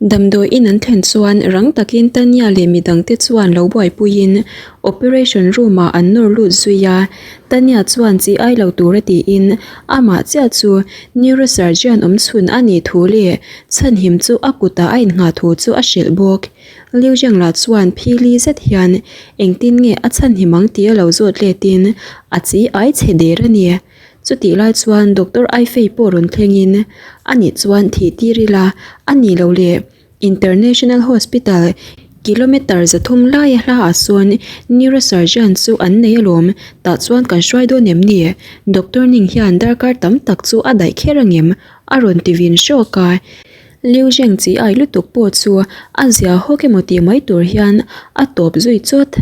Damdawi in an thlen chuan rang takin Tanya leh midangte chuan lo buaipuiin operation room ah an nawr lut zui a. Tanya chuan chi ai lo tura tiin amah chiah chu neurosurgeon awm chhun a nih thu leh chhanhim chu a kutah a innghah thu chu a hrilh bawk. Liu Zheng lah chuan phili zet hian engtin nge a chhanhim ang tih a lo zawt letin a chi ai chhe der a ni. Chutih lai chuan Doctor Aifei pawh rawn thlengin a nih chuan thih tir ila a nih loh le International Hospital kilometre 300 laia hlaah sawn Neurosurgeon chu an nei alawm tah chuan kan hruai dawn em ni? Doctor Ning hian darkar tam tak chu a daih kher angem? a rawn ti vin hrawk a. Liu Zheng chi ai lutuk pawh chu a zia hawk emaw tih mai tur hian a tawp zui chawt.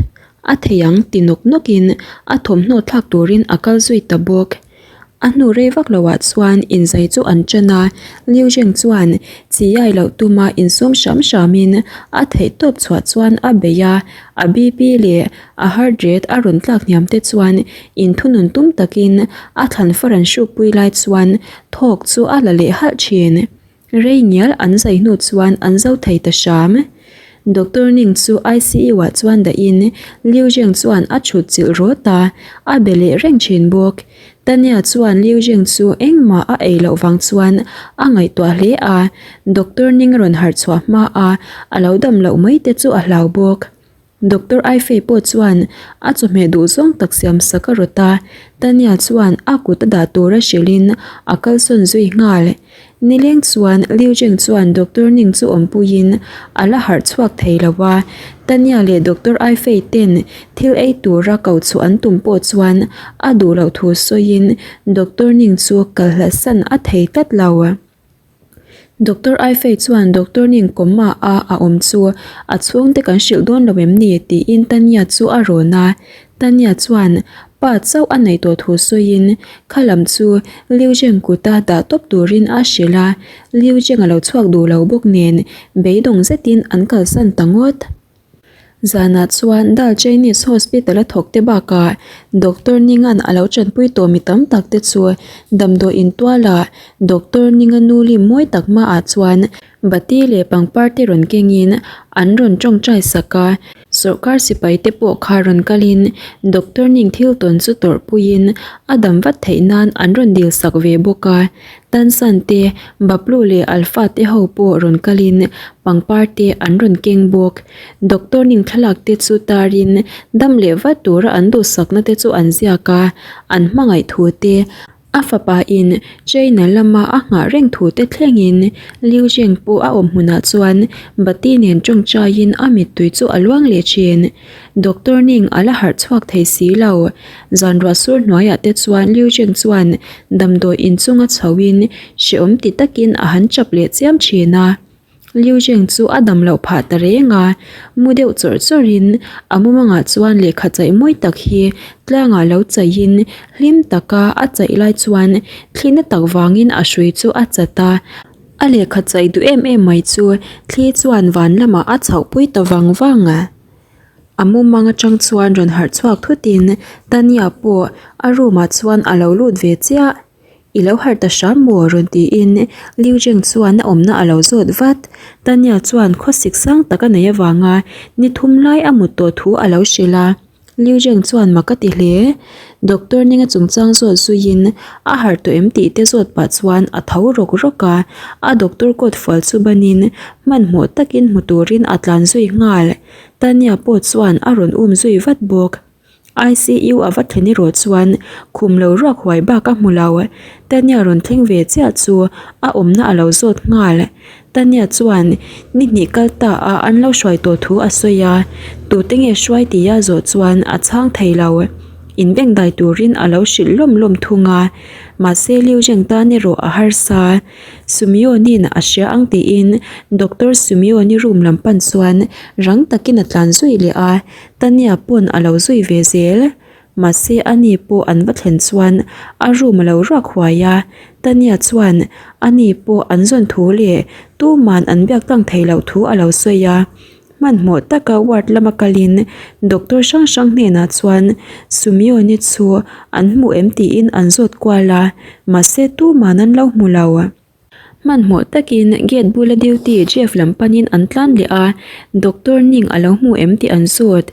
A thei ang ti nawk nawkin a thawmhnaw thlak turin a kal zui ta bawk. A hnu rei vak loah chuan inzai chu an ṭan a, Liu Zheng chuan chiai loh tuma insum hram hramin a theihtawp chhuah chuan a bei a, a BP leh a heart rate a rawn tlak hniam te chuan inthunun tum takin a thlan far an hrukpui lai chuan thawk chu a la leh halh ṭhin. Rei ngial an zai hnu chuan an zo thei ta hram. Doctor Ning chu ICU ah chuan dahin Liu Zheng chuan a chhut chilh rawt a, a be leh reng thin bawk. Tanya chuan Liu Zheng chu engmah a ei loh vang chuan a ngaihtuah hle a, Doctor Ning a rawn harh chhuah hma a, a lo dam loh mai te chu a hlau bawk. Doctor Aifei pawh chuan a chawhmeh duh zawng tak siam sak a rawt a, Tanya chuan a kut a dah tura hrilhin a kalsawn zui nghal. Nileng chuan Liu Zheng chuan Doctor Ning chu awmpuiin a la harh chhuak thei lo a, Tanya leh Doctor Aifei ten thil ei tura ko chhuah an tum pawh chuan a duh loh thu sawiin Doctor Ning chu kalhlatsan a thei tlat lo. Doctor Aifei chuan Doctor Ning coma a a awm chu a chhungte kan hrilh dawn lo em ni tiin Tanya chu a rawn a. Tanya chuan pa chauh a neih tawh thu sawiin kha lam chu Liu Zheng kuta dah tawp turin a hrilh a, Liu Zheng a lo chhuak duh lo bawk nen beidawng zetin an kalsan ta ngawt. Zanah chuan Dal Chinese Hospital a thawk te bakah Doctor Ningan a lo tanpui tawh mi tam tak te chu damdawi in tualah Doctor Ninga nu lim mawi tak hmaah chuan bati leh pangpar te rawn kengin an rawn tawngtai sak a. Sawrkar sipai te pawh kha rawn kalin Doctor Ning thil tawn chu tawrhpuiin a dam vat theih nan an rawn dil sak ve bawk a. Tansan te, Bablu leh Alpha te ho pawh rawn kalin pangpar te an rawn keng bawk. Doctor ning thlalak te chu tarin dam leh vat tura an duhsakna te chu an ziak a, an hmangaih thu te, a fapa in China lama a nghah reng thu te thlengin Liu Zheng pawh a awm hmunah chuan Bati nen tawngtaiin a mittui chu a luang leh thin. Doctor Ning a la harh chhuak thei si lo. Zan ruah sur hnuaiah te chuan Liu Zheng chuan damdawi inchunga chhoin hrehawm ti takin a han chap leh chiam thin a. Liu Zheng chu a dam loh phah ta reng a, mu deuh chawrh chawrhin a mumangah chuan lehkha chaih mawi tak hi tlangah lo chaihin hlim taka a chaih lai chuan thlihna tak vangin a hrui chu a chat a. A lehkha chaih duh em em mai chu thli chuan van lamah a chhohpui ta vang vang a. A mumang atang chuan rawn harh chhuak thutin Tanya pawh a room ah chuan a lo lut ve chiah. I lo harh ta hram maw? rawn tiin Liu Zheng chuan a awmna a lo zawt vat. Tanya chuan khawsik sang tak a nei avanga ni thum lai a mut tawh thu a lo hrilh a. Liu Zheng chuan mak a ti hle. Doctor Ninga chungchang zawt zuiin a harh tawh em tih te zawt pah chuan a tho rawk rawk a, a doctor coat fual chu banin hmanhmawh takin hmu turin a tlan zui nghal. Tanya pawh chuan a rawn um zui vat bawk. ICU a va thlen erawh chuan khum lo ruak huai bak a hmu lo. Tanya rawn thleng ve chiah chu a awmna a lo zawt nghal. Tanya chuan ni hnih kal ta a an lo hruai tawh thu a sawi a, tute nge hruai tia zawh chuan a chhang thei lo. Inbengdai turin a lo hrilh lawm lawm thung a, mahse Liu Zheng tan erawh a harsa. Sumioni'n a hria ang tiin Doctor Sumioni room lam pan chuan rang takin a tlan zui leh a, Tanya pawn a lo zui ve zel. Mahse ani pawh an va thlen chuan a room a lo ruak huai a, Tanya chuan ani pawh an zawn thu leh tuman an biak tlang thei loh thu a lo sawi a. Hmanhmawh taka ward lama kalin doctor hrang hrang hnenah chuan Sumioni chu an hmu em tiin an zawt kual a, mahse tuman an lo hmu lo. Hmanhmawh takin gate bula duty Jeff lam panin an tlan leh a, Doctor Ning a lo hmu em tih an zawt.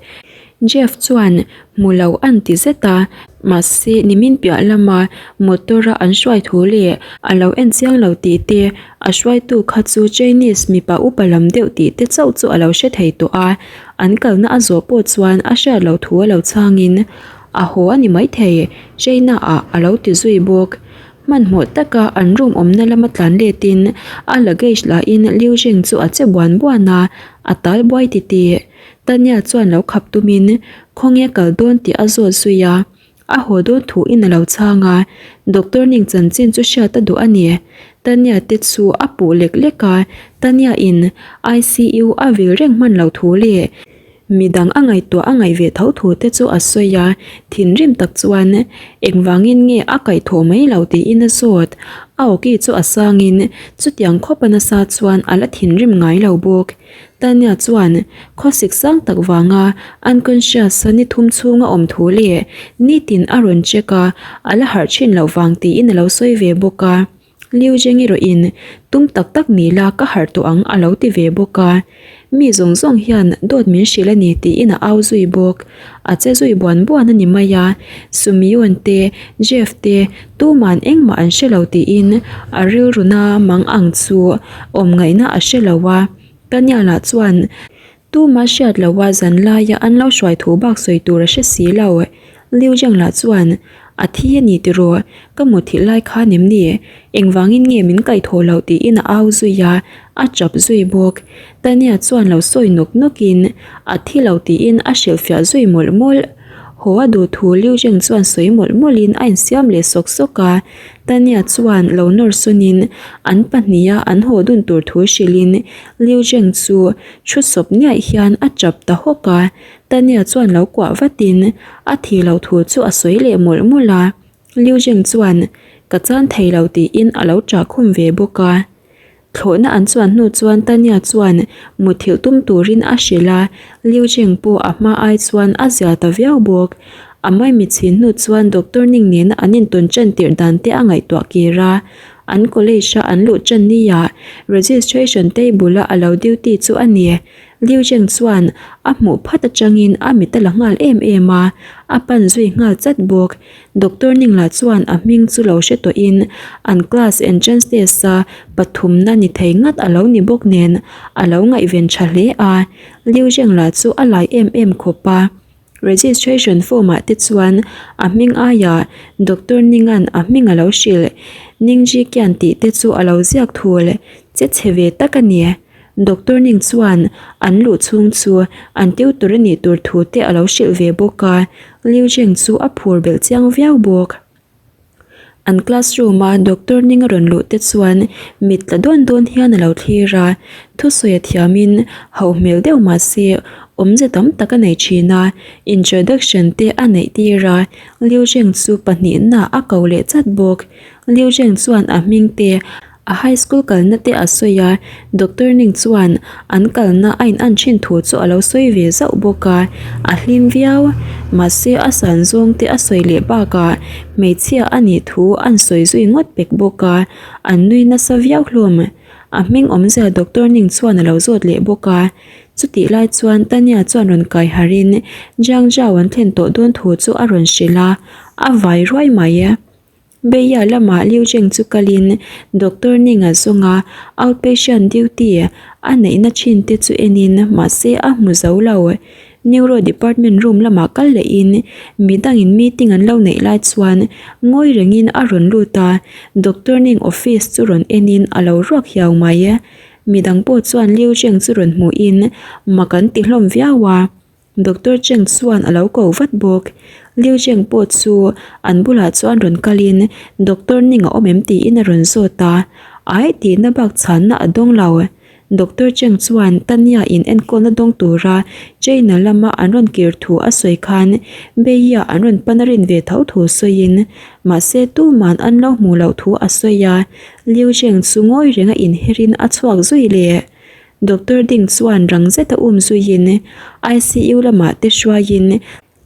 Jeff chuan hmu lo an ti zet a, mahse nimin piah lama motor a an hruai thu leh a lo en chiang lo tih te, a hruaitu kha chu Chinese mipa upa lam deuh tih te chauh chu a lo hre thei tawh a, an kalna a zawh pawh chuan a hriat loh thu a lo chhangin a haw a ni maithei, China ah a lo ti zui bawk. Hmanhmawh taka an room awmna lama tlan letin a luggage lahin Liu Jing chu a che buan buan a, a tal buai titih. Tanya chuan lo khap tumin khawnge kal dawn tih a zawt zui a, a haw dawn thuin a lo chhang a, Doctor Ning chanchin chu hriat a duh a ni. Tanya te chu a puh lek lek a, Tanya in ICU a vil reng hman lo thu leh Midang a ngaihtuah a ngaih ve tho thu te chu a sawi a, thinrim tak chuan engvangin nge a kaihthawh mai lo tiin a zawt. A awki chu a sangin chutiang khawp a nasa chuan a la thinrim ngai lo bawk. Tanya chuan khawsik sang tak vanga unconscious a ni thum chhunga awm thu leh nitin a rawn check a, a la harh thin loh vang tiin a lo sawi ve bawk a. Liu Zheng erawhin tum tak tak ni la ka harh tawh ang a lo ti ve bawk a. Mi zawng zawng hian dawt min hrilh a ni tiin a au zui bawk. A che zui buan buan a ni mai a. Sumion te, Jeff te tuman engmah an hre lo tiin a rilruna mang ang chu awm ngaihna a hre lo a. Tanya lah chuan Tuma hriat loha zan laia an lo hruai thu bak sawi tur a hre si lo. Liu Zheng lah chuan, A thi a ni tiraw, ka mutthilh lai khan em ni? Engvangin nge min kaihthawh loh tiin a au zui a, a chap zui bawk. Tania chuan lo sawi nawk nawkin, A thi lo tiin a hrilhfiah zui mawlh mawlh. Haw a duh thu Liu Zheng chuan sawi mawlh mawlhin a insiam leh sawk sawk a. Tania chuan lo nawr sawnin an pahniha an haw dun tur thu hrilhin Liu Zheng chu Thu sawp niaih hian a chap ta hawk a, Tania chuan lo kuah vatin a thi lo thu chu a sawi leh mawlh mawlh a, Liu Zheng chuan ka chan thei lo tiin a lo ṭah khum ve bawk a. Thlawhna an chuan hnu chuan Tania chuan muthilh tum turin a hrilh a, Liu Zheng pawh a hma ai chuan a zia ta viau bawk. A maimichhin hnu chuan Doctor Ning nena an intawn ṭan tirh dan te a ngaihtuah kir a, An college a an luh tan nia registration table a a lo duty chu a ni. Liu Zheng chuan a hmuh phat atangin a mit a la nghal em em a, a pan zui nghal chat bawk. Doctor Ningla chuan a hming chu lo hre tawhin an class entrance test a pathumna ni thei ngat a lo ni bawk nen a lo ngaihven tha hle a. Liu Zheng lah chu a lai em em khawp a. Registration form ah te chuan a hming aiah Doctor Ningan a hming a lo hrilh, Ningji Kian tih te chu a lo ziak thul che chhe ve tak a ni. Doctor Ning chuan an luh chhung chu an tutor a nih tur thu te a lo hrilh ve bawk a, Liu Zheng chu a phur belh chiang viau bawk. An classroom a doctor ning a rawn luh te chuan mit tla dawn dawn hian a lo thlir a, thusawi a thiamin hauh hmel deuh mah se awmze tam tak a nei thin a, introduction te a neih tir a, Liu Zheng chu pahnihna a ko leh chat bawk. Liu Zheng chuan a hming te A high school kalna te a sawi a, Doctor Ning chuan an kalna a in an thin thu chu a lo sawi ve zauh bawk a, a hlim viau. Mahse a san zawng te a sawi leh bakah hmeichhia a nih thu an sawi zui ngawt pek bawk a, an nui nasa viau hlawm. A hming awmzia Doctor Ning chuan a lo zawt leh bawk a, chutih lai chuan Tanya chuan rawn kai harhin Jiang Zhao an thlen tawh dawn thu chu a rawn hrilh a, a vai ruai mai. Beia lamah Liu Zheng chu kalin Doctor Ning-a zawnga outpatient duty a neihna thin te chu enin mahse a hmu zo lo. Neuro department room lamah kal lehin midangin meeting an lo neih lai chuan ngawi rengin a rawn lut a, Doctor Ning office chu rawn enin a lo ruak hiau mai. Midang pawh chuan Liu Zheng chu rawn hmuhin mak an ti hlawm viau a. Doctor Cheng chuan a lo ko vat bawk. Liu Zheng pawh chu an bulah chuan rawn kalin Doctor Ning a awm em tiin a rawn zawt a, Ai tihna bak chhanna a dawng lo. Doctor Cheng chuan Tanya in enkawlna dawng tura China lama an rawn kir thu a sawi khan Beia an rawn pan a rin ve tho thu sawiin mahse tuman an lo hmuh loh thu a sawi a, Liu Zheng chu ngawi renga inherin a chhuak zui leh. Doctor Ding chuan rang zeta um zuiin ICU lamah te hruaiin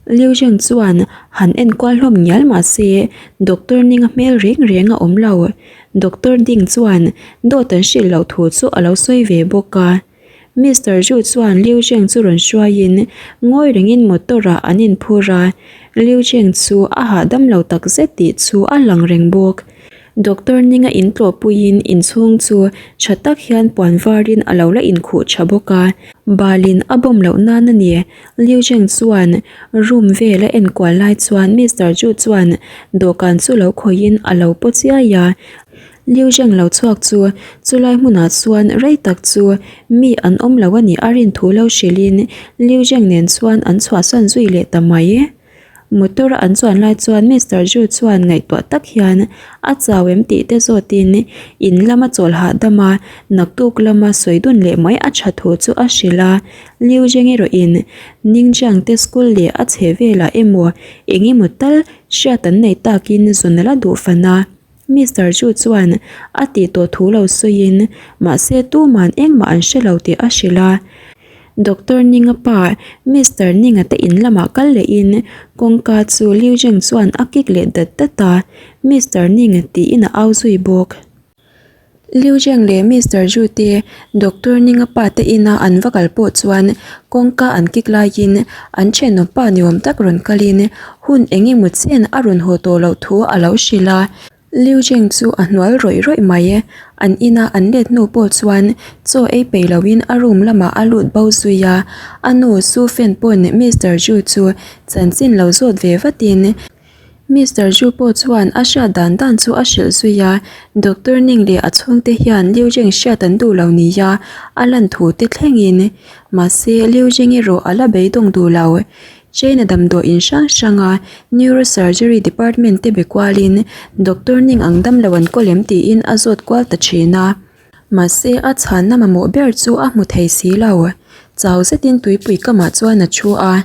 Liu Zheng chuan han enkual hlawm ngial mah se Doctor Ninga hmel reng reng a awm lo. Doctor Ding chuan dawt an hrilh loh thu chu a lo sawi ve bawk a. Mister Zhu chuan Liu Zheng chu rawn hruaiin ngawi rengin motor ah an inphur a, Liu Zheng chu a hahdam lo takzet tih chu a lang reng bawk. Doctor Ninga intlawhpuiin inchhung chu tha tak hian puan varin a lo la inkhuh tha bawk a, balin a bawm loh nan a ni. Liu Zheng chuan room vel a enkual lai chuan Mister Zhu chuan dawhkan chu lo khawihin a lo paw chiai a, Liu Zheng lo chhuak chu chulai hmunah chuan rei tak chu mi an awm lo a nih a rin thu lo hrilhin Liu Zheng nen chuan an chhuahsan zui leh ta mai. Motor a an chuan lai chuan Mister Zhu chuan ngaihtuah tak hian a chau em tih te zawtin in lama chawl hahdam a, naktuk lama sawi dun leh mai a tha thu chu a hrilh a. Liu Zheng erawhin Ningjiang te school leh a chhe velah emaw eng emaw tal hriat an nei takin zun a la duh fan a. Mister Zhu chuan a tih tawh thu lo sawiin mahse tuman engmah an hre lo tih a hrilh a. Doctor Ninga pa Mister Ninga te in lamah kal lehin kawngka chu Liu Zheng chuan a kik leh dat dat a, Mister Ning tiin a au zui bawk. Liu Zheng leh Mister Zhu te Doctor Ninga pa te ina an va kal pawh chuan kawngka an kik laiin an thenawm pa ni awm tak rawn kalin hun eng emaw chen a rawn haw tawh loh thu a lo hrilh a. Liu Zheng chu a hnual rawih rawih mai. An ina an let hnu pawh chuan chaw ei peih loin a room lamah a lut bo zui a. A nu Su Fen pawn Mister Zhu chu chanchin lo zawt ve vatin Mister Zhu pawh chuan a hriat dan dan chu a hrilh zui a, Doctor Ning leh a chhungte hian Liu Zheng hriat an duh lo nia a lan thu te thlengin. Mahse, Liu Zheng erawh a la beidawng duh lo. China damdawi in hrang hranga Neurosurgery Department te be kualin Doctor Ning ang damlo an kawl em tiin a zawt kual ta thin a. Mahse, a chhanna mamawh ber chu a hmu thei si lo. Chau zetin tuipui kamah chuan a thu a.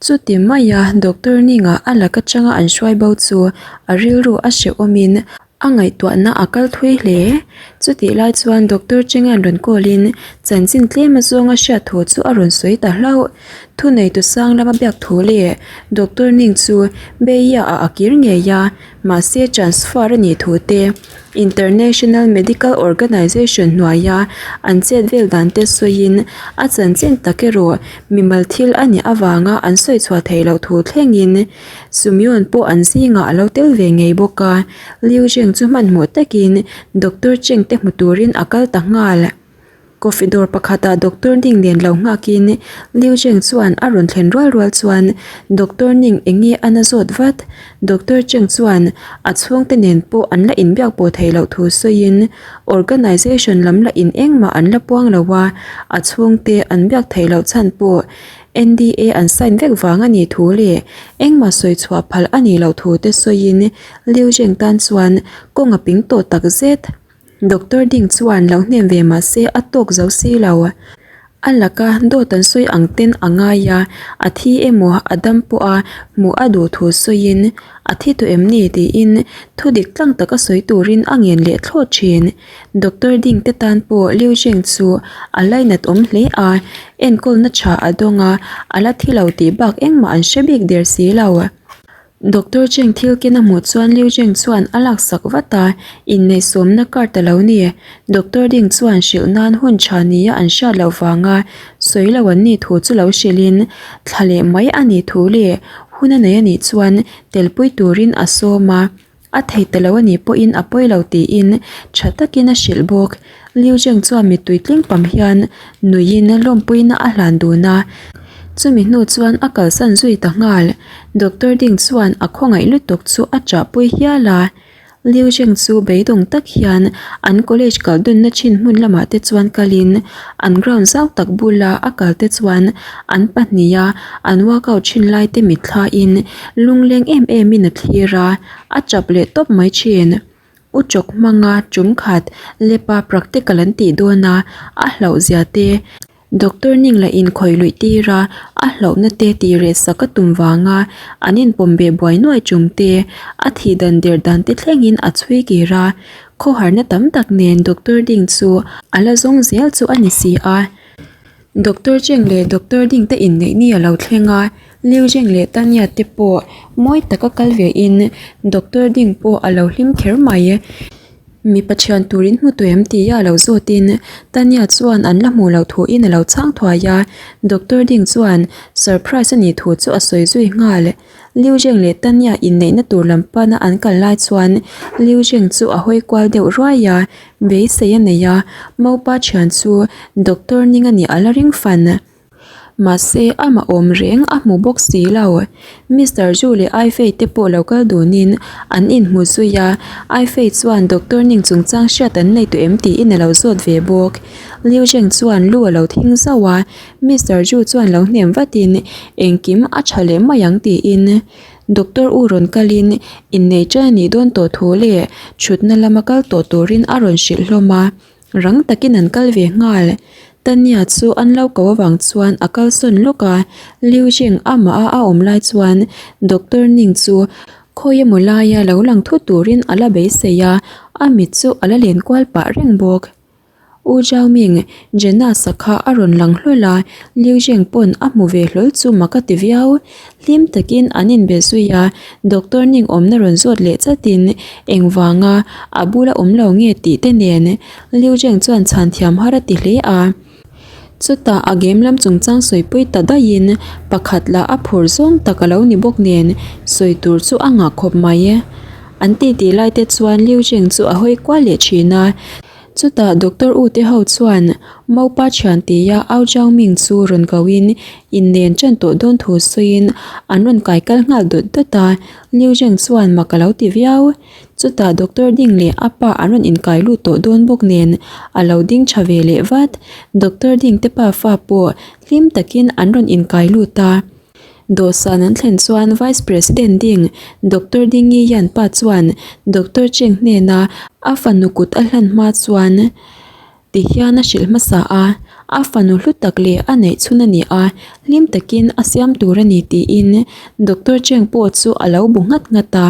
Chuti maia Doctor Ninga a lak atanga an hruai bo chu a rilru a hrehawmin a ngaihtuahna a kal thui hle. Chutih lai chuan Doctor Chenga'n rawn call in chanchin tlem azawnga hriat thu chu a rawn sawi ta hlauh. Thuneitu sang lama biak thu leh Doctor Ning chu Beia ah a kir ngei a, mahse transfer a nih thu te, International Medical Organization hnuaia an chet vel dan te sawiin a chanchin tak erawh mimal thil a nih avanga an sawi chhuah theih loh thu thlengin Sumion pawh an zingah a lo tel ve ngei bawk a, Liu Zheng chu hmanhmawh takin Doctor Cheng te hmu turin a kal ta nghal. Coffee dawr pakhatah Doctor Ning nen lo nghakin Liu Zheng chuan a rawn thlen rual rual chuan Doctor Ning eng nge a na zawt vat? Doctor Cheng chuan a chhungte nen pawh an la inbiak pawh theih loh thu sawiin organisation lam la in engmah an la puang lo a, a chhungte an biak theih loh chhan pawh NDA an sign vek vang a nih thu leh engmah sawi chhuah phal a nih loh thu te sawiin Liu Zheng tan chuan kawng a ping tawh tak zet. Doctor ding chuan lo hnem ve mah se a tawk zo si lo. A laka dawt an sawi ang ten a ngai a, a thi emaw a dam pawh a hmuh a duh thu sawiin a thi tawh em ni tiin thu dik tlang taka sawi turin a ngen leh thlawt thin. Doctor ding te tan pawh Liu Zheng chu a lainat awm hle a, enkawlna tha a dawng a, a la thi lo tih bak engmah an hre bik der si lo. Doctor Cheng thil ken a hmuh chuan Liu Zheng chuan a laksak vat a, inneih sawmna card a lo ni. Doctor Ding chuan hrilh nan hun tha nia an hriat loh vanga sawi lo an nih thu chu lo hrilhin thla leh mai a nih thu leh hun a nei a nih chuan telpui turin a sawm a, a thei ta lo a nih pawhin a pawi lo tiin tha takin a hrilh bawk. Liu Zheng chuan mittui tling pam hian nuiin lawmpuina a hlan dun a, chumi hnu chuan a kalsan zui ta nghal. Doctor Ding chuan a khawngaih lutuk chu a chahpui hial a, Liu Zheng chu beidawng tak hian an college kal dunna thin hmun lamah te chuan kalin an ground zau tak bula a kal te chuan an pahniha an workout thin lai te mitthlain lungleng em emin a thlir a, a chap leh tawp mai thin. U chawk hmanga tum khat lepa practical an tih dawn a, a hlauh zia te, doctor ning lah inkhawih luih tir a, a hlauhna te tih reh sak a tum vanga an inpawm beh buai nuai tum te, a thih dan der dan te thlengin a chhui kir a, khawharna tam tak nen doctor ding chu a la zawng zel chu a ni si a. Doctor Cheng leh Doctor Ding te inneih ni a lo thleng a. Liu Zheng leh Tanya te pawh mawi taka kal ve in Doctor Ding pawh a lo hlim kher mai. Mipa thian tur in hmu tawh em tia a lo zawt in Tanya chuan an la hmuh loh thu in a lo chhang thuai a, Doctor Ding chuan surprise a nih thu chu a sawi zui nghal. Liu Zheng leh Tanya inneihna tur lam pana an kal lai chuan Liu Zheng chu a hawi kual deuh ruai a, beisei a nei a, Mopa thian chu Doctor Ning a nih a la ring fan. Mahse, amah awm reng a hmu bawk si lo. Mister Zhu leh Ai Fei te pawh lo kal dunin an inhmu zui a, Ai Fei chuan Doctor Ning chungchang hriat an nei tawh em tiin a lo zawt ve bawk. Liu Zheng chuan lu a lo thing zauh a, Mister Zhu chuan lo hnem vatin engkim a tha leh mai ang tiin Doctor U rawn kalin innei ṭan a nih dawn tawh thu leh thutna lama kal tawh turin a rawn hrilh hlawm a. Rang takin an kal ve nghal. Tanya chu an lo ko avang chuan a kalsawn lawk a, Liu Zheng amah a a awm lai chuan Doctor Ning chu khawi emaw laia lo lang thut turin a la beisei a, a mit chu a la len kual pah reng bawk. U Zhaoming, Jenna sakha a rawn lang hlawl a, Liu Zheng pawn a hmu ve hlawl chu mak a ti viau. Hlim takin an inbe zui a, Doctor Ning awmna rawn zawt leh chatin engvanga a bula awm lo nge tih te nen Liu Zheng chuan chhan thiam har a ti hle a. Chutah a game lam chungchang sawipui ta daihin pakhat lah a phur zawng tak a lo ni bawk nen sawi tur chu a ngah khawp mai. An titi lai te chuan Liu Zheng chu a hawi kual leh thin a. Chutah Doctor U te ho chuan Mopa thian tia Au Zhao Ming chu rawn ko in innen ṭan tawh dawn thu sawiin an rawn kai kal nghal dawt dawt a, Liu Zheng chuan mak a lo ti viau. Chutah Doctor Ding leh a pa an rawn inkai lut tawh dawn bawk nen a lo ding tha ve leh vat. Doctor Ding te pafa pawh hlim takin an rawn inkai lut a. Dawhsan an thlen chuan Vice President ding Doctor Dingi Yan pa chuan Doctor Cheng hnena a fanu kut a hlan hma chuan ti hian a hrilh hmasa a, a fanu hlu tak leh a neih chhun a ni a, hlim takin a siam tur a ni tiin Doctor Cheng pawh chu a lo bu nghat nghat a.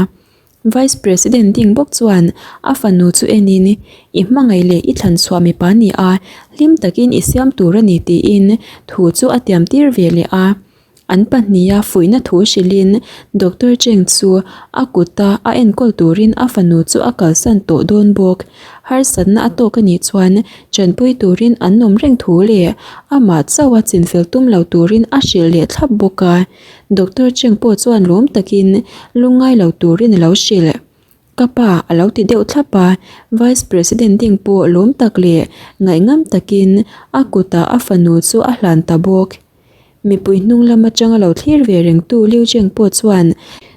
Vice President ding bawk chuan a fanu chu enin, I hmangaih leh i thlan chhuah mipa ni a, hlim takin i siam tur a ni tiin thu chu a tiam tir ve leh a. An pahniha fuihna thu hrilhin Doctor Cheng chu a kuta a enkawl turin a fanu chu a kalsan tawh dawn bawk. Harsatna a tawk a nih chuan chanpui turin an awm reng thu leh amah chauh a chinfel tum lo turin a hrilh leh thlap bawk a. Doctor Cheng pawh chuan lawm takin lungngai lo turin a lo hrilh. Ka pa a lo ti deuh thlap a, Vice President ding pawh lawm tak leh ngaihngam takin a kutah a fanu chu a hlan ta bawk. Mipui hnung lam atanga lo thlir ve rengtu Liu Cheng pawh chuan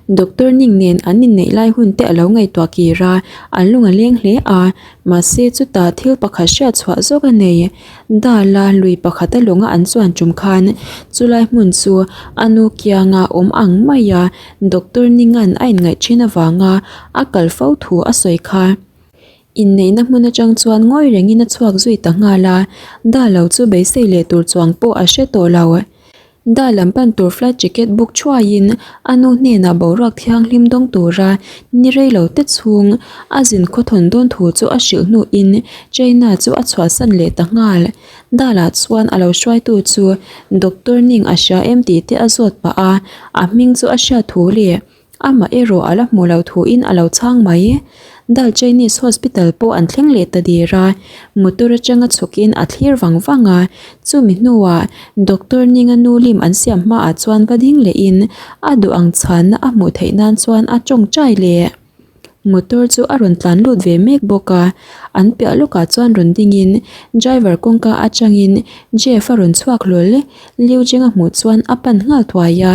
Doctor Ning nen an inneih lai hun te a lo ngaihtuah kir a, an lung a leng hle a, mahse chutah thil pakhat hriat chhuah zawk a nei. Dala lui pakhat a lawnga an chuan tum khan chulai hmun chu a nu kianga awm ang maia Doctor Ninga'n a inngaih thin avanga a kal fo thu a sawi kha. Inneihna hmun atang chuan ngawi rengin a chhuak zui ta nghal a, Da lo chu beisei leh tur chuang pawh a hre tawh lo. Da lam pan tur flight ticket book thuaiin a nu hnenah boruak thianghlim dawng tura ni rei lo te chhung a zin khawthawn dawn thu chu a hrilh hnuin China chu a chhuahsan leh ta nghal. Da lah chuan a lo hruaitu chu Doctor Ning a hria em tih te a zawt pah a, a hming chu a hriat thu leh Amah erawh a la hmuh loh thuin a lo chhang mai. Dal Chinese Hospital pawh an thleng leh ta dir a, motor atanga chhukin a thlir vang vang a, chumi hnuah Doctor Ninga nu lim an siam hmaah chuan va ding lehin a duh ang chhanna a hmuh theih nan chuan a tawngtai leh. Motor chu a rawn tlan lut ve mek bawk a, an piah lawkah chuan rawn dingin driver kawngka atangin Jeff a rawn chhuak hlawl. Liu Jing a hmuh chuan a pan nghal thuai a,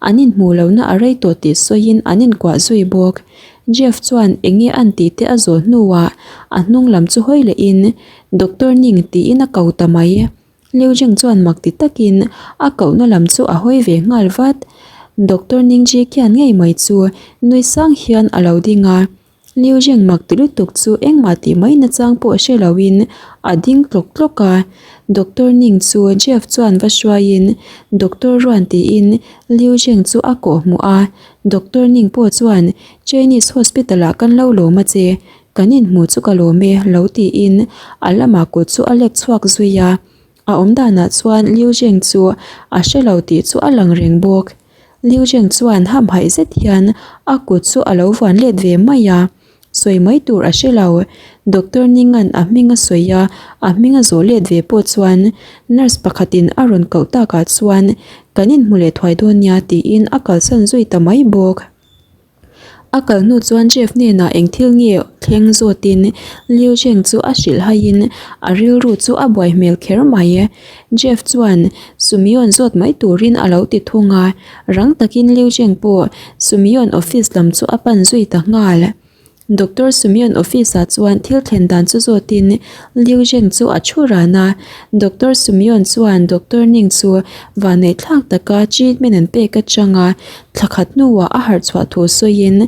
an inhmuh lohna a rei tawh tih sawiin an inkuah zui bawk. Jeff chuan eng nge an tih te a zawh hnuah a hnung lam chu hawi lehin Doctor Ning tiin a ko ta mai. Liu Jing chuan mak ti takin a kohna lam chu a hawi ve nghal vat. Doctor Ning Ji khian ngei mai chu nui sang hian a lo ding a. Liu Jing mak ti lutuk chu engmah tih mai nachang pawh hre loin a ding tlawk tlawk a. Doctor Ning chu Jeff chuan va hruaiin Doctor Ruan tiin Liu Jing chu a kawh hmuh a. Doctor Ning pawh chuan Chinese hospital ah kan lo lawm a che, Kan inhmuh chu ka lawm e lo tiin a lamah kut chu a lek chhuak zui a, a awm danah chuan Liu Zheng chu a hre lo tih chu a lang reng bawk. Liu Zheng chuan hamhaih zet hian a kut chu a lo vuan let ve mai a. Sawi mai tur a hre lo. Doctor Ningan a hming a sawi a, a hming a zawh let ve pawh chuan nurse pakhatin a rawn koh takah chuan kan inhmu leh thuai dawn nia tiin a kalsan zui ta mai bawk. A kal hnu chuan Jeff hnenah eng thil nge thleng zawtin Liu Zheng chu a hrilh haiin a rilru chu a buai hmel kher mai. Jeff chuan Sumion zawt mai turin a lo ti thung a, rang takin Liu Zheng pawh Sumion office lam chu a pan zui ta nghal. Doctor Sumion office ah chuan thil thlen dan chu zawtin Liu Zheng chu a thu ran a, Doctor Sumion chuan Doctor Ning chu vanneih thlak taka treatment an pek atanga thla khat hnuah a harh chhuah thu sawiin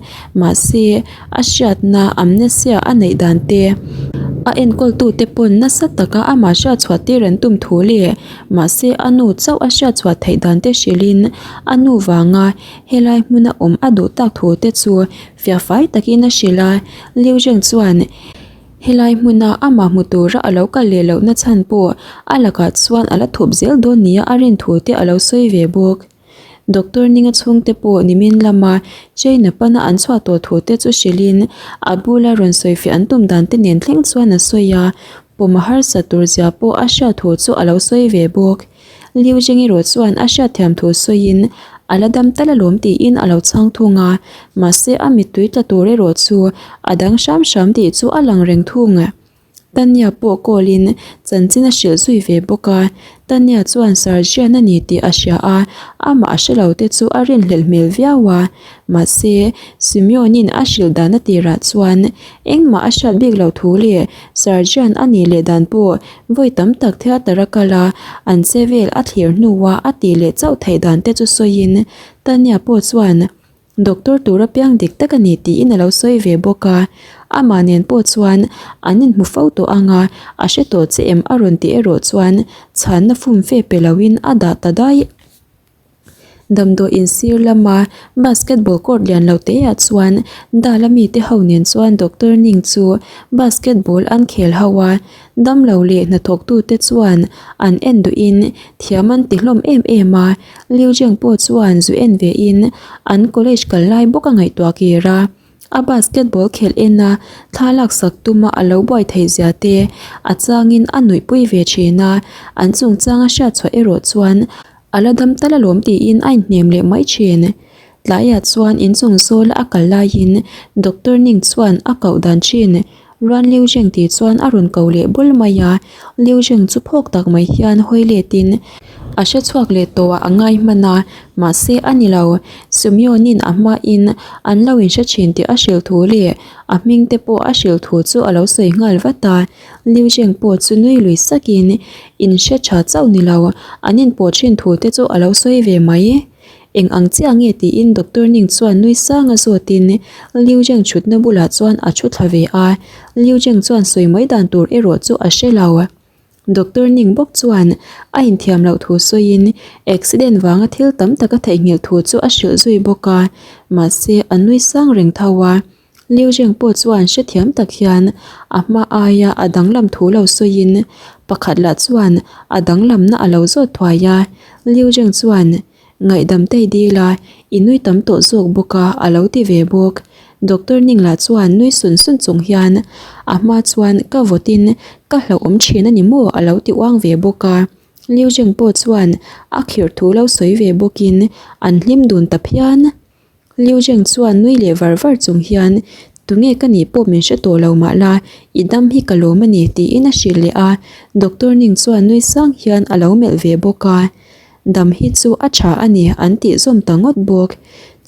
mahse a hriatna amnesia a neih dan te a enkawltute pawn nasa taka amah hriat chhuah tir an tum thu leh mahse a nu chauh a hriat chhuah theih dan te hrilhin a nu vanga helai hmuna awm a duh tak thu te chu fiah fai takin a hrilh a. Liu Zheng chuan helai hmuna amah hmu tura a lo kal leh lohna chhan pawh a lakah chuan a la thup zel dawn nia a rin thu te a lo sawi ve bawk. Doctor Ninga chhungte pawh nimin lama China pana an chhuah tawh thu te chu hrilhin a bula rawn sawifiah an tum dan te nen thleng chuan a sawi a, pawm a harsat tur zia pawh a hriat thu chu a lo sawi ve bawk. Liu Zheng erawh chuan a hriatthiam thu sawiin a la dam tal alawm tiin a lo chhang thung a, mahse a mittui tla tur erawh chu a dang hram hram tih chu a lang reng thung. Tanya pawh call in chanchin a hrilh zui ve bawk a, Tanya chuan Sergeant a ni tih a hria a, amah a hre lo te chu a rinhlelh hmel viau a, mahse Simeon-in a hrilh dan a tirah chuan engmah a hriat bik loh thu leh Sergeant a nih leh dan pawh vawi tam tak theatre a kal a, an che vel a thlir hnua a tih leh chauh theih dan te chu sawiin Tanya pawh chuan Doctor tur apiang dik tak a ni tiin a lo sawi ve bawk a, amah nen pawh chuan an inhmu fo tawh ang a, a hre tawh che em a rawn tih erawh chuan chhanna fum fe pe loin a dah ta daih. Damdawi insir lama basketball court lian lo te ah chuan Dala mite ho nen chuan Doctor Ning chu basketball an khel ho a, Damlo leh hnathawktute chuan an en duhin thiam an ti hlawm em em a, Liu Zheng pawh chuan zu en vein an college kal lai bawk a ngaihtuah kir a. A basketball khelh ena thla laksak tuma a lo buai theih zia te a changin a nuihpui ve thin a, an chungchang a hriatchhuah erawh chuan a la dam tal alawm tiin a inhnem leh mai thin. Tlaiah chuan inchung zawla a kal laiin Doctor Ning chuan a koh dan thin. Ruan Liu Zheng tih chuan a rawn ko leh bul mai a, Liu Zheng chu phawk tak mai hian hawi letin a hre chhuak leh tawh a ngai hman a, mahse a ni lo. Sumion-in a hmain an lo inhre thin tih a hrilh thu leh a hming te pawh a hrilh thu chu a lo sawi nghal vat a, Liu Zheng pawh chu nui lui sakin inhre tha chauh ni lo, an inpawh thin thu te chu a lo sawi ve mai. Eng ang chiah nge tiin Doctor Ning chuan nui sanga zawtin Liu Zheng chhutna bulah chuan a thu thla ve a, Liu Zheng chuan sawi mai dan tur erawh chu a hre lo. Doctor Ning bawk chuan a inthiam loh thu sawiin accident vanga thil tam tak a theihnghilh thu chu a hrilh zui bawk a, mahse a nui sang reng tho a. Liu Zheng pawh chuan hrethiam tak hian a hma aia a danglam thu lo sawiin pakhat lah chuan a danglamna a lo zawt thuai a. Liu Zheng chuan, Ngaihdam tei dil a, i nui tam tawh zawk bawk a a lo ti ve bawk. Doctor Ning lah chuan nui sun sun chung hian a hma chuan ka vawtin ka hlauhawm thin a ni maw a lo ti uang ve bawk a. Liu Zheng pawh chuan a khirh thu lo sawi ve bawkin an hlim dun ta phian. Liu Zheng chuan nui leh var var chung hian, Tunge ka nih pawh min hre tawh lo mah la, i dam hi ka lawm a ni, tiin a hrilh leh a. Doctor Ning chuan nui sang hian a lo melh ve bawk a. Dam hi chu a tha a ni, an tih zawm ta ngawt bawk.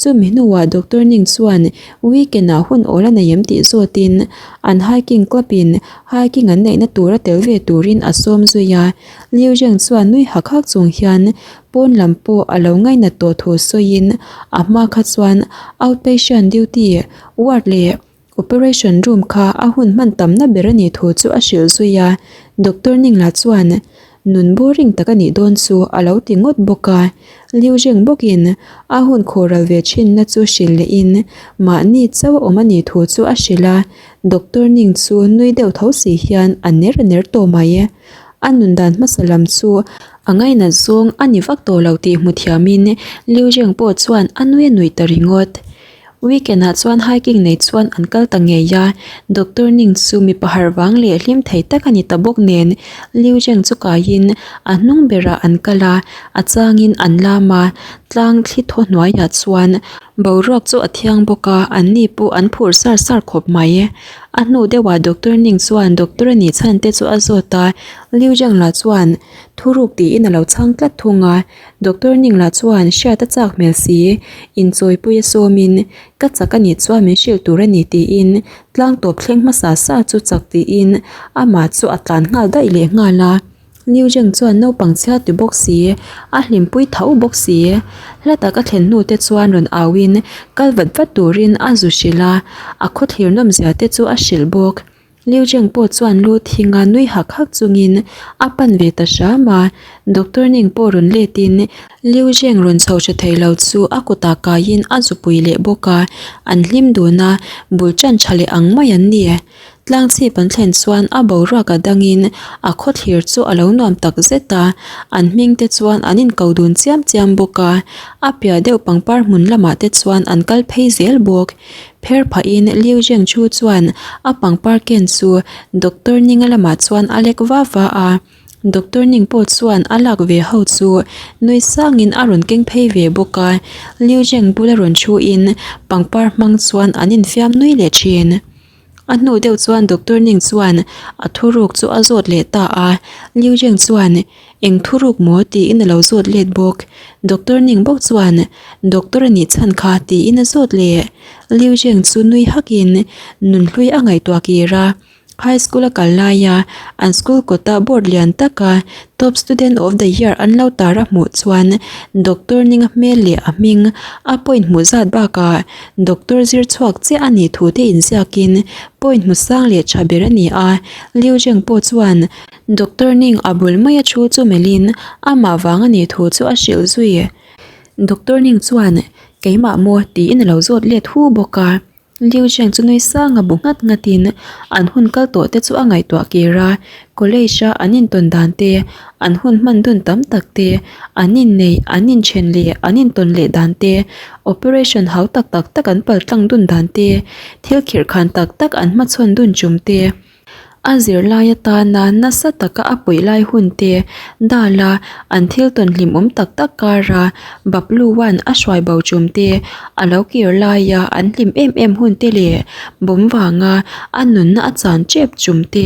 Chumi hnuah Doctor Ning chuan weekend ah hun awl a nei em tih zawtin an hiking club in hiking an neihna tura tel ve turin a sawm zui a. Liu Zheng chuan nui hak hak chung hian Pawn lam pawh a lo ngainat tawh thu sawiin a hma kha chuan outpatient duty ward leh operation room kha a hun hman tamna ber a nih thu chu a hrilh zui a, Doctor Ningla chuan nun boring tak a nih dawn chu a lo ti ngawt bawk a, Liu Zheng bawkin a hun khawhral ve thinna chu hrilh lehin mahni chauh a awm a nih thu chu a hrilh a, Doctor Ning chu nui deuh tho si hian a ner ner tawh mai. A nun dan hmasa lam chu. A ngainat zawng a ni vak tawh lo tih hmu thiamin Liu Zheng pawh chuan a nui a nuih ta ringawt. Weekend ah chuan hiking nei chuan an kal ta ngei a, Doctor Ning chu mipa harh vang leh hlim thei tak a ni ta bawk nen Liu Zheng chu kaiin a hnung berah an kal a, a changin an lam a, tlang thli thaw hnuaiah chuan boruak chu a thiang bawk a, an ni pawh an phur sar sar khawp mai. A hnu deuhah Doctor Ning chuan doctor a nih chhan te chu a zawt a, Liu Zheng lah chuan thuruk tiin a lo chhang tlat thung a, Doctor Ning lah chuan hriat a chak hmel si, inchawipui a sawmin ka chak a nih chuan min hrilh tur a ni tiin tlang tawp thleng hmasa sa chu chak tiin amah chu a tlan nghal daih leh nghal a. Liu Zheng chuan naupang chhia ti bawk si, a hlimpui tho bawk si. Hla tak a thlen hnu te chuan rawn auin kal vat vat turin a zu hrilh a, a khawthlir nawmzia te chu a hrilh bawk. Liu Zheng pawh chuan lu thinga nui hak hak chungin a pan ve ta hram a, Doctor Ning pawh rawn letin Liu Zheng rawn chho hre thei lo chu a kutah kaiin a zupui leh bawk a, an hlim dun a, bul tan tha leh ang mai an ni. Tlangchhip an thlen chuan a boruak a dangin a khawthlir chu a lo nuam tak zet a, an hming te chuan an inko dun chiam chiam bawk a, a piah deuh pangpar hmun lamah te chuan an kal phei zel bawk. Pher phahin Liu Zheng Chu chuan a pangpar ken chu Doctor Ninga lamah chuan a lek va va a, Doctor Ning pawh chuan a lak ve ho chu nui sangin a rawn keng phei ve bawk a, Liu Zheng bula rawn thuin pangpar hmang chuan an infiam nui leh thin. A hnu deuh chuan Doctor Ning chuan a thuruk chu a zawt leh ta a, Liu Zheng chuan Eng thuruk maw? tiin a lo zawt let bawk. Doctor Ning bawk chuan Doctor a nih chhan kha tiin a zawt leh. Liu Zheng chu nui hakin nunhlui a ngaihtuah kir a, High school a kal laia an school kawta board lian taka Top Student of the Year an lo tar a hmuh chuan Doctor Ninga hmel leh a hming a point hmuh zat bakah Doctor zir chhuak chiah a nih thu te inziakin point hmu sang leh tha ber a ni a, Liu Zheng pawh chuan Doctor Ning a bul maia thu chu melhin amah vang a nih thu chu a hrilh zui. Doctor Ning chuan Keimah maw? tiin a lo zawt let hu bawk a. Liu Zheng chu nui sanga bu nghat nghatin an hun kal tawh te chu a ngaihtuah kir a, college a an intawn dan te, an hun hman dun tam tak te, an inneih, an inthen leh an intawn leh dan te, operation hau tak tak tak an paltlang dun dan te, thil khirhkhan tak tak an hmachhawn dun chum te. A zirlai atana nasa taka a puih lai hun te dala an thil tawn hlimawm tak tak kara Bablu-a'n a hruai bo tum te, a lo kir laia an hlim em em hun te leh bawm vanga a nunna a chan tep tum te,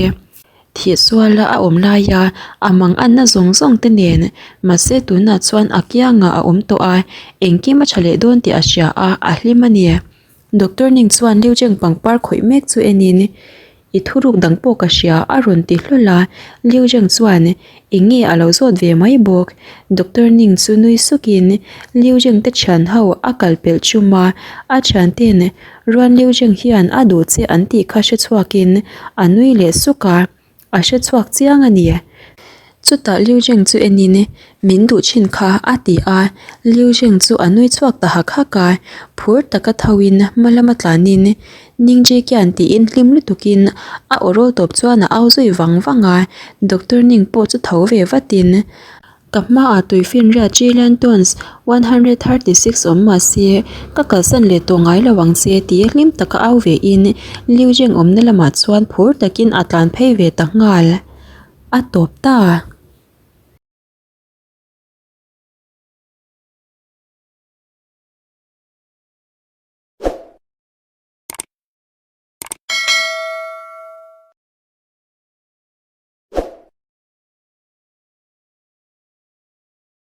thihsuala a awm laia a manganna zawng zawng te nen mahse tunah chuan a kiangah a awm tawh a, engkim a tha leh dawn tih a hria a, a hlim a ni. Doctor Ning chuan Liu Cheng pangpar khawih mek chu enin, I thuruk dang pawh ka hria a rawn ti hlawl a, Liu Cheng chuan eng nge a lo zawt ve mai bawk. Doctor Ning chu nui sukin Liu Cheng te thian ho a kal pelh chum a, a thian ten Ruan Liu Cheng hian a duh che an tih kha hre chhuakin a nui leh suk a. A hre chhuak chiang a ni. Chutah Liu Zheng chu enin, Min duh thin kha, a ti a. Liu Zheng chu a nui chhuak ta hak hak a. Phur taka thoin hma lama tlanin, Ning Ji Kian tiin hlim lutukin a aw rawl tawp chuan a au zui vang vang a. Doctor Ning pawh chu tho ve vatin, Ka hmaah tuifinriat trillion tons 136 awm mah se, ka kalsan leh tawh ngai lo ang che tia hlim taka au ve in Liu Zheng awmna lamah chuan phur takin a tlan phei ve ta nghal. A tawp ta.